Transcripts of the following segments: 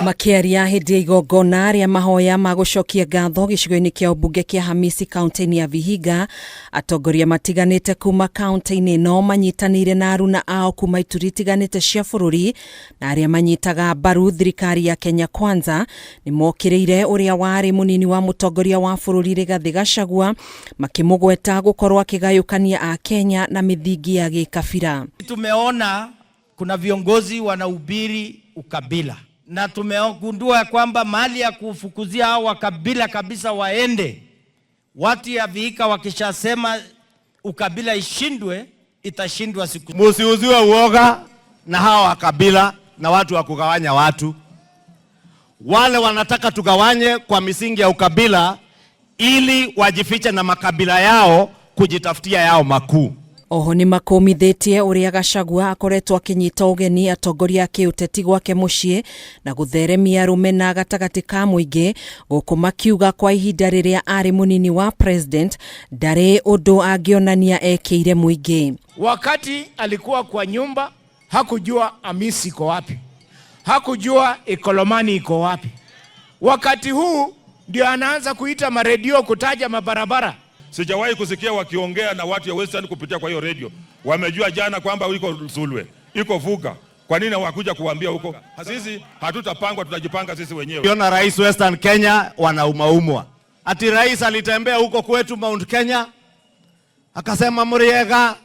Makĩaria hĩndĩ ya igongona rĩa mahoya ma gũcokia ngatho gĩcigo-inĩ kĩa ũmbunge kĩa Hamisi kaunti-inĩ ya Vihiga, atongoria matiganĩte kuma kaunti-inĩ ĩno manyitanĩire na aruna ao kuma ituri itiganĩte cia bũrũri na arĩa manyitaga mbaru thirikari ya Kenya Kwanza nĩ mokĩrĩire ũrĩa warĩ mũnini wa mũtongoria wa bũrũri Rigathĩ Gachagua makĩmũgweta gũkorwo akĩgayũkania Akenya na mĩthingi ya gĩkabira. Tumeona kuna viongozi wanahubiri ukabila na tumegundua kwamba mahali ya kufukuzia hao wakabila kabisa waende, watu ya Vihiga wakishasema ukabila ishindwe, itashindwa siku. Musiuziwe uoga na hawa wakabila na watu wa kugawanya watu. Wale wanataka tugawanye kwa misingi ya ukabila ili wajifiche na makabila yao kujitafutia yao makuu. Oho nĩ makũmithĩtie ũrĩa Gachagua akoretwo akĩnyita ũgeni atongoria a kĩũteti gwake mũciĩ na gũtheremia rũmena gatagatĩ ka mũingĩ, gũkũ makiuga kwa ihinda rĩrĩa arĩ mũnini wa president ndarĩ ũndũ angĩonania ekĩire mũingĩ. Wakati alikuwa kwa nyumba hakujua Amisi iko wapi, hakujua Ikolomani iko wapi. Wakati huu ndio anaanza kuita maredio kutaja mabarabara. Sijawahi kusikia wakiongea na watu ya Western kupitia kwa hiyo redio. Wamejua jana kwamba iko Sulwe, iko Vuga. Kwa nini hawakuja kuambia huko? Sisi hatutapangwa, tutajipanga sisi wenyewe. Ukiona rais Western Kenya wanaumaumwa. Ati rais alitembea huko kwetu Mount Kenya akasema Muriega.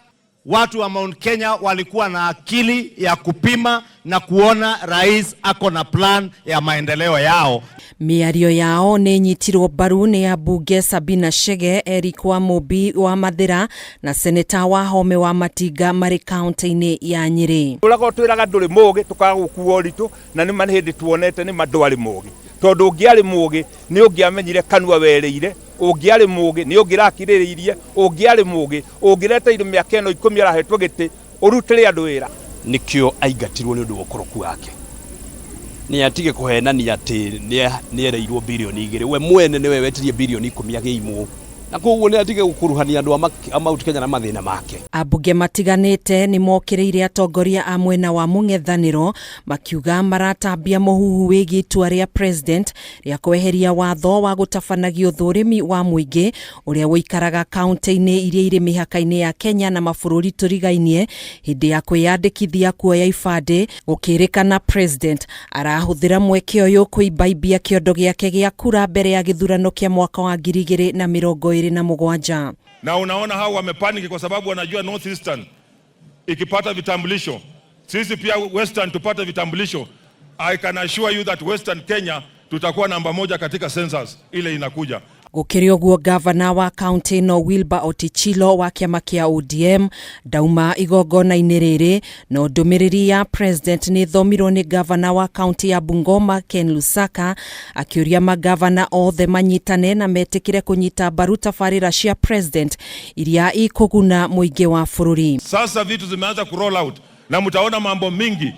Watu wa Mount Kenya walikuwa na akili ya kupima na kuona rais ako na plan ya maendeleo yao. Mĩario yao nĩ ĩnyitirwo mbaru nĩ ambunge Sabina Chege, Eric Wamũmbi wa Mathĩra na seneta Wahome wa Matinga marĩ kaunti-inĩ ya Nyĩrĩ. Ũraga twĩraga ndũrĩ mũgĩ tũkaga gũkua ũritũ, na nĩ ma nĩ hĩndĩ tuonete nĩ ma ndwarĩ mũgĩ, tondũ ũngĩarĩ mũgĩ nĩ ũngĩamenyire kanua werĩire, ũngĩarĩ mũgĩ nĩ ũngĩrakirĩrĩirie, ũngĩarĩ mũgĩ ũngĩreteire mĩaka ĩno 10 arahetwo gĩtĩ ũrutĩre andũ wĩra. Nĩkĩo aingatirwo nĩ ũndũ wa ũkoroku wake. Nĩ atige kũhenania atĩ nĩ ereirwo birioni 2, we mwene nĩwe wetirie birioni 10 agĩimwo, na koguo nĩ atige gũkuruhania andũ a Mount Kenya na mathĩna make. Ambunge matiganĩte nĩ mokĩrĩire atongoria a mwena wa mũng'ethanĩro makiuga maratambia mũhuhu wĩgiĩ itua rĩa president rĩa kweheria watho wa gũtabanagio ũthũrimi wa mũingĩ ũrĩa ũikaraga kaunti-inĩ iria irĩ mĩhaka-inĩ ya Kenya na mabũrũri tũrigainie hĩndĩ ya kwĩyandĩkithia kuoya ibandĩ, gũkĩrĩkana president arahũthĩra mweke ũyũ kũimbaimbia kĩondo gĩake gĩa kura mbere ya gĩthurano kĩa mwaka wa 2027. Na unaona hao wamepaniki kwa sababu wanajua North Eastern ikipata vitambulisho, sisi pia Western tupate vitambulisho. I can assure you that Western Kenya tutakuwa namba moja katika census ile inakuja. Gũkĩrĩ ũguo, gavana wa kaunti ĩno Wilbur Otichilo wa kĩama kĩa ODM ndauma igongona-inĩ rĩrĩ, no ndũmĩrĩri ya president nĩ ĩthomirwo nĩ gavana wa kaunti ya Bungoma Ken Lusaka akĩũria magavana othe manyitane na metĩkĩre kũnyita mbaru tabarĩra cia president iria ikũguna mũingĩ wa bũrũri. Sasa vitu zimeanza ku roll out na mtaona mambo mingi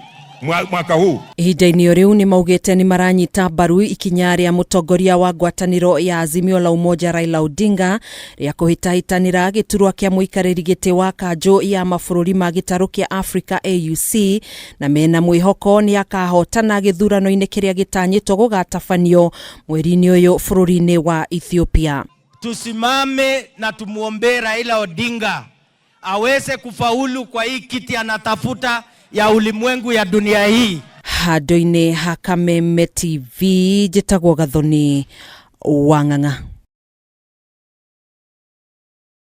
mwaka huu. Ihinda-inĩ o rĩu nĩ maugĩte nĩ maranyita mbaru ikinya rĩa mũtongoria wa ngwatanĩro ya Azimio la Umoja Raila Odinga rĩa kũhĩtahĩtanĩra gĩturwa kĩa mũikarĩri gĩtĩ wa kanjũ ya mabũrũri ma gĩtarũ kĩa Africa AUC, na mena mwĩhoko nĩ akahotana gĩthurano-inĩ kĩrĩa gĩtanyĩtwo gũgatabanio mweri-inĩ ũyũ bũrũri-inĩ wa Ethiopia. Tusimame na tumuombee Raila Odinga aweze kufaulu kwa hii kiti anatafuta ya ulimwengu ya dunia hii. Handũ-inĩ ha Kameme TV, njĩtagwo Gathoni Wang'ang'a.